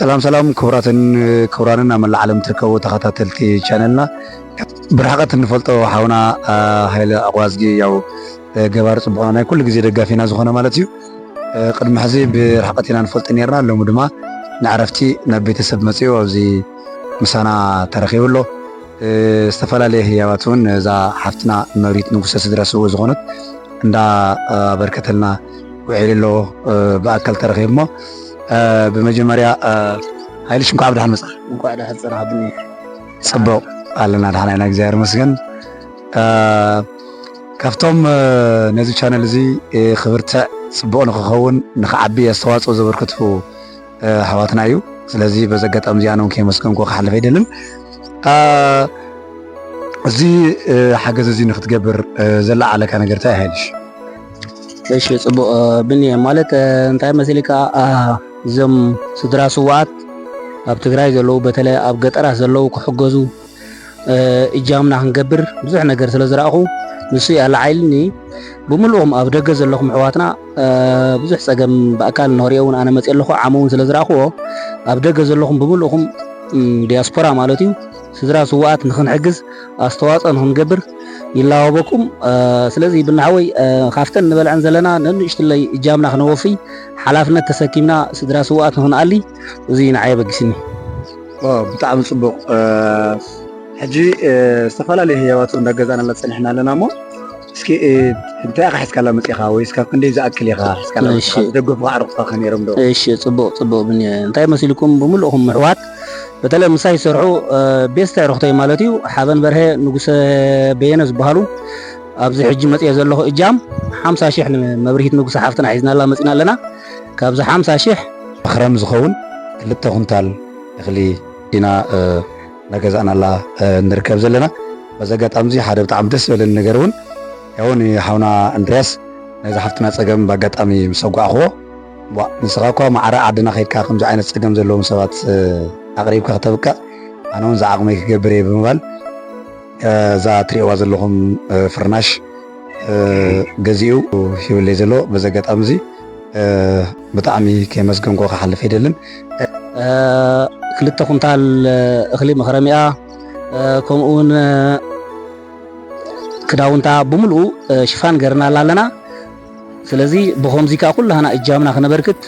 ሰላም ሰላም፣ ክቡራትን ክቡራንን ኣብ መላእ ዓለም ትርከቡ ተኸታተልቲ ቻነልና፣ ብርሕቐት እንፈልጦ ሓውና፣ አ፣ ሃይለ ኣቋዝጊ፣ ያው፣ እ፣ ገባሪ ጽቡቕና፣ ናይ ኩሉ ግዜ ደጋፊና ዝኾነ ማለት እዩ። እ፣ ቅድሚ ሕዚ ብርሕቐት ኢና ንፈልጦ ነርና፣ ሎሚ ድማ ንዕረፍቲ ናብ ቤተሰብ መጺኡ ኣብዚ ምሳና ተረኺቡ ኣሎ። እ፣ ዝተፈላለየ ህያባት እውን እዛ ሓፍትና መብሪት ንጉሰ ስድራ ስውእ ዝኾነት እንዳ ኣበርከተልና ውዒሉ ኣሎ። እ፣ ብኣካል ተረኺቡ እሞ፣ እ፣ ብመጀመርያ፣ እ፣ ሃይልሽ እንኳዕ ብደሓን መጻ። እንኳዕ ደሓን ጸናሕብኒ። ጽቡቕ ኣለና፣ ደሓና ኢና፣ እግዚኣብሔር ይመስገን። እ፣ ካብቶም፣ እ፣ ነዚ ቻነል እዚ፣ እ፣ ክብርትዕ ጽቡቕ ንክኸውን ንክዓቢ ኣስተዋጽኦ ዘበርከቱ፣ እ፣ ኣሕዋትና እዩ። ስለዚ በዚ ኣጋጣሚ እዚ ኣነ እውን ከየመስገንኩ ክሓልፍ ኣይደልን። እ፣ እዚ፣ እ፣ ሓገዝ እዚ ንክትገብር፣ እ፣ ዘለዓለካ ነገር እንታይ እዩ ሃይልሽ? እሺ፣ ጽቡቕ፣ እ፣ ብኒ፣ ማለት፣ እ፣ እንታይ መሲልካ፣ እ፣ እዞም ስድራ ስውኣት ኣብ ትግራይ ዘለዉ፣ በተለይ ኣብ ገጠራት ዘለዉ ክሕገዙ፣ እ፣ እጃምና ክንገብር ብዙሕ ነገር ስለ ዝረኣኹ፣ ንሱ እዩ ኣለዓዒልኒ። ብምልኡኹም ኣብ ደገ ዘለኹም ኣሕዋትና፣ እ፣ ብዙሕ ጸገም ብኣካል ንኸሪኦ እውን ኣነ መጽየ ኣለኹ፣ ዓሚ እውን ስለ ዝረኣኹዎ፣ ኣብ ደገ ዘለኹም ብምልኡኹም፣ እም፣ ዲያስፖራ ማለት እዩ፣ ስድራ ስውኣት ንኽንሕግዝ ኣስተዋጽኦ ንኽንገብር ይላወበኩም። እ፣ ስለዚ ብናሕወይ፣ እ፣ ካብተን ንበልዐን ዘለና ነንእሽትለይ እጃምና ክነወፊ ሓላፍነት ተሰኪምና ስድራ ስውኣት ንኽንኣሊ እዚ ንዓይ ኣበጊስኒ። ዋው፣ ብጣዕሚ ጽቡቕ። እ፣ ሕጂ፣ እ፣ ዝተፈላለዩ ህያባት እንዳገዛእናላ ጸኒሕና ኣለና እሞ፣ እስኪ፣ እ፣ እንታይ ኢኻ ሒዝካላ መጺኻ? ወይስ ካብ ክንደይ ዝኣክል ኢኻ ሒዝካላ እሺ። መጺኻ? ዝደገፉኻ ኣዕሩኽትኻ ከ ነይሮም ዶ? እሺ፣ ጽቡቕ፣ ጽቡቕ ብኒ። እንታይ መሲልኩም ብምልእኹም ምሕዋት፣ በተለይ ምሳይ ዝሰርሑ፣ እ፣ ቤስት ኣዕሩኽተይ ማለት እዩ፣ ሓበን በርሀ፣ ንጉሰ በየነ ዝበሃሉ፣ ኣብዚ ሕጂ መጺኤ ዘለኹ እጃም ሓምሳ ሺሕ ንመብርሂት ንጉሰ ሓፍትና ሒዝናላ መጺና ኣለና። ካብዚ ሓምሳ ሺሕ መኽረም ዝኸውን ክልተ ኩንታል እኽሊ ኢና፣ እ፣ እናገዛእናላ፣ እ፣ ንርከብ ዘለና። በዚ ኣጋጣሚ እዚ ሓደ ብጣዕሚ ደስ ዝበለኒ ነገር እውን፣ ያው ንሓውና እንድርያስ ናይዛ ሓፍትና ጸገም ብኣጋጣሚ ምስ ኣጓዕኽዎ፣ "ዋ፣ ንስኻ እኳ ማዕረ ዓድና ከይድካ ከምዚ ዓይነት ጸገም ዘለዎም ሰባት፣ እ፣ ኣቕሪብካ ክተብቅዕ፣ ኣነ እውን ዝዓቕመይ ክገብር እየ" ብምባል፣ እ፣ እዛ ትሪእዋ ዘለኹም፣ እ፣ ፍርናሽ፣ እ፣ ገዚኡ ሂብለይ ዘሎ። በዚ ኣጋጣሚ እዚ፣ እ፣ ብጣዕሚ ከየመስገንኩ ክሓልፍ ኣይደልን። እ፣ ክልተ ኩንታል፣ እ፣ እኽሊ መኽረሚኣ፣ እ፣ ከምኡ እውን፣ እ፣ ክዳውንታ ብምልኡ፣ እ፣ ሽፋን ገርናላ ኣለና። ስለዚ ብኸምዚ ከኣ ኩላህና እጃምና ክነበርክት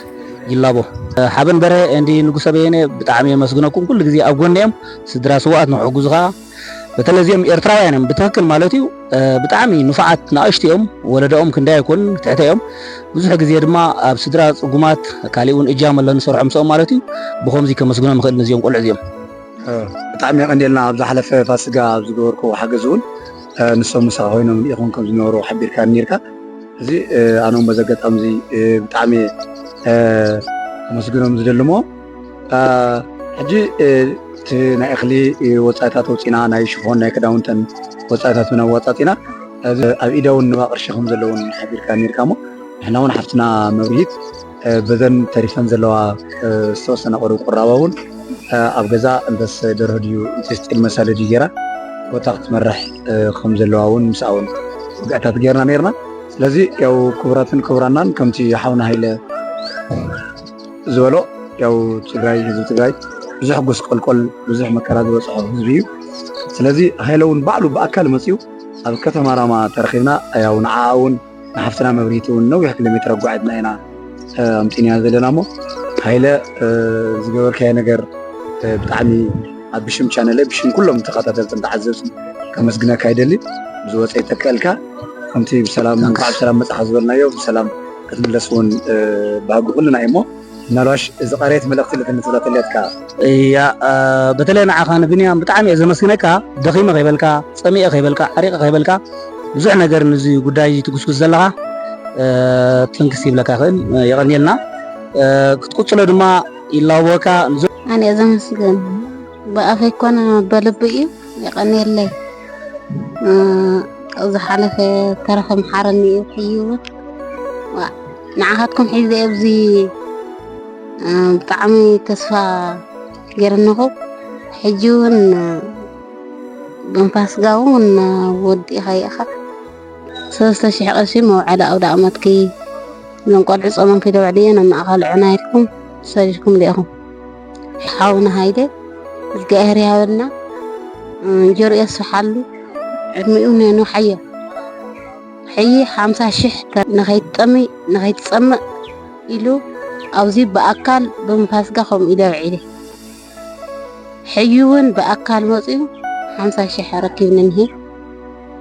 ይላቦ። እ፣ ሓበን በርሀ እንዲ ንጉሰ በየነ ብጣዕሚ የመስግነኩም። ኩሉ ግዜ ኣብ ጎኒ እዮም። ስድራ ስውኣት ንክሕግዙ ከኣ፣ በተለይ እዚኦም ኤርትራውያን እዮም ብትክክል ማለት እዩ። እ፣ ብጣዕሚ ንፉዓት ንኣሽቱ እዮም። ወለደኦም ክንደይ ኣይኮኑን፣ ትሕተ እዮም። ብዙሕ ግዜ ድማ ኣብ ስድራ ጽጉማት ካሊእ እውን እጃም ኣሎ ንሰርሖ ምስኦም ማለት እዩ። ብኸምዚ ከመስግኖም ይኽእል ነዚኦም ቆልዑ እዚኦም። እ፣ ብጣዕሚ የቐንየልና። ኣብ ዝሓለፈ ፋሲጋ ኣብ ዝገበርክዎ ሓገዝ እውን፣ እ፣ ንሶም ምሳኻ ኮይኖም ርኢኹም ከም ዝነበሩ ሓቢርካ ነይርካ። እዚ፣ እ፣ ኣነ እውን በዚ ኣጋጣሚ እዚ፣ እ፣ ብጣዕሚ፣ እ፣ ከመስግኖም ዝደሊ እሞ፣ እ፣ ሕጂ፣ እ፣ እቲ ናይ እኽሊ፣ እ፣ ወጻኢታት ወጺና፣ ናይ ሽፎን ናይ ክዳውንተን ወጻኢታት እውን ኣዋጻጺና። እዚ ኣብ ኢዳ እውን ንዋ ቅርሺ ከም ዘሎ እውን ሓቢርካ ነይርካ እሞ፣ ንሕና እውን ሓፍትና መብርሂት፣ እ፣ በዘን ተሪፈን ዘለዋ፣ እ፣ ዝተወሰነ ቁሩብ ቁራባ እውን፣ እ፣ ኣብ ገዛ እንተስ ደርሆ ድዩ እንተስ ጤል መሳለ ድዩ ገይራ ቦታ ክትመርሕ፣ እ፣ ከም ዘለዋ እውን ምስኣ እውን ስግኣታት ገይርና ነይርና። ስለዚ ያው ክቡራትን ክቡራናን ከምቲ ሓውና ሃይለ ዝበሎ ያው ትግራይ፣ ህዝቢ ትግራይ ብዙሕ ጎስቆልቆል፣ ብዙሕ መከራ ዝበፅሖ ህዝቢ እዩ። ስለዚ ሃይለ እውን ባዕሉ ብኣካል መፅዩ ኣብ ከተማ ራማ ተረኺብና ያው ንዓኣ እውን ንሓፍትና መብርሂት እውን ነዊሕ ኪሎ ሜትር ኣጓዒዝና ኢና፣ እ፣ ኣምፂእናያ ዘለና እሞ፣ ሃይለ፣ እ፣ ዝገበርካዮ ነገር፣ እ፣ ብጣዕሚ ኣብ ብሽም ቻነለይ፣ ብሽም ኩሎም ተኸታተልትን ተዓዘብትን ከመስግነካ ይደሊ። ዝወፀ ይተከልካ፣ ከምቲ ብሰላም፣ እንኳዕ ብሰላም መፃኻ ዝበልናዮ፣ ብሰላም ክትምለስ እውን፣ እ፣ ባህጊ ኩልና እዩ እሞ፣ ምናልባሽ እዚ ቃርየት መልእኽቲ ልትንስላ ተልያትካ? እያ፣ እ፣ በተለይ ንዓኻ ንብንያም ብጣዕሚ እየ ዘመስግነካ። ደኺመ ከይበልካ፣ ጸሚኤ ከይበልካ፣ ዓሪቐ ከይበልካ፣ ብዙሕ ነገር ንዚ ጉዳይ እዚ ትጉስጉስ ዘለኻ፣ እ፣ ተንክስ ይብለካ ይኽእል። እ፣ የቐንየልና። እ፣ ክትቅጽሎ ድማ ይላወካ። ኣነ እየ ዘመስግን። ብኣፈይ ኮነ በልቢ እዩ። የቐንየለይ። እ፣ ዝሓለፈ ተረፈ ምሓረኒ እዩ። ሕጂ እውን ዋ፣ ንዓኻትኩም ሒዘ ኣብዚ፣ እ፣ ብጣዕሚ ተስፋ ገይረ ኣለኹ። ሕጂ እውን፣ እ፣ ብንፋስጋ እውን ወዲእኻዮ ኢኻ። ሰለስተ ሽሕ ቅርሺ መውዓሊ ኣውደ ኣመትኪ፣ እዞም ቆልዑ ጾሞም ከይተውዕልዮ ናብ ማእኸል ዕና ኢልኩም ሰዲድኩም ዲኹም? ሓውና ሃይለ እግዚኣብሔር ይሃበልና። እንጀሮ የስፍሓሉ፣ ዕድሚኡ ነንውሓዮ። ሕይ ሓምሳ ሽሕ ንኸይትጠሚ ንኸይትጸምእ ኢሉ ኣብዚ ብኣካል ብምፋስጋ ከምኡ ኢለ ውዒለ። ሕዩ እውን ብኣካል መጺኡ ሓምሳ ሽሕ ኣረኪብኒ እኒሀ።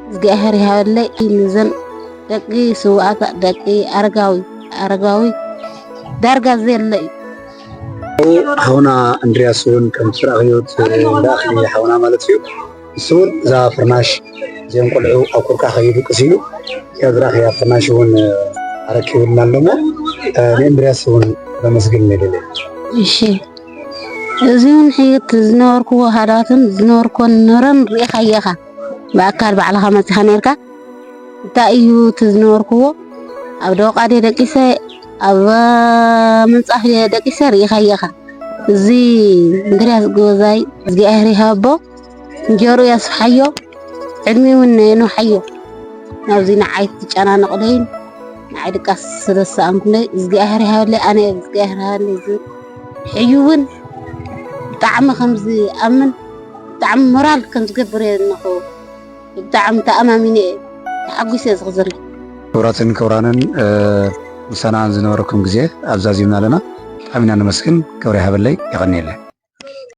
እግዚኣብሔር ይሃበለይ። ንዘን ደቂ ስውኣት ደቂ ኣረጋዊ ኣረጋዊ ዳርጋ ዘየለ እዩ። ሓውና እንድርያስ እውን ከም ትረኣኽዮ ትረኣኽኒ ሓውና ማለት እዩ። እሱ እውን እዛ ፍርናሽ እዚኦም ቆልዑ ኣብ ኩርካ ከይድቅስ ኢሉ እዚኣ ዝረኣኽያ ፍርናሽ እውን ኣረኪቡልና ኣሎ እሞ ንእንድርያስ እውን ከመስግን ይደሊ። እሺ፣ እዚ እውን ሕይወት ዝነበርክዎ ሃዳትን ዝነበርክዎን ንረን ርኢኻዮ ኢኻ። ብኣካል ባዕልኻ መፂኻ ነርካ። እንታይ እዩ እቲ ዝነበርክዎ? ኣብ ደወቓ ድየ ደቂሰ፣ ኣብ ምንፃፍ ድየ ደቂሰ ርኢኻዮ ኢኻ። እዚ እንድርያስ ጎበዛይ እግዚኣብሔር ይሃቦ፣ እንጀርኡ የስፍሓዮ፣ ዕድሚኡ እውን የንውሓዮ። ናብዚ ንዓይ ትጨናነቕለይን ንዓይ ድቃስ ስለ ዝሰኣንኩለይ እግዚኣብሔር ይሃበለይ፣ ኣነ እግዚኣብሔር ይሃበለይ ዝብል ሕዩ እውን ብጣዕሚ ከም ዝኣምን ብጣዕሚ ሞራል ከም ዝገብር እየ ዝነኸዎ። ብጣዕሚ ተኣማሚነ እየ ተሓጒሰ እየ ዝኽዝር። ክቡራትን ክቡራንን ምሳና ዝነበረኩም ግዜ ኣብዛዚምና ኣለና። ብጣዕሚ ኢና ነመስግን። ክብሪ ይሃበለይ። የቐንየለይ።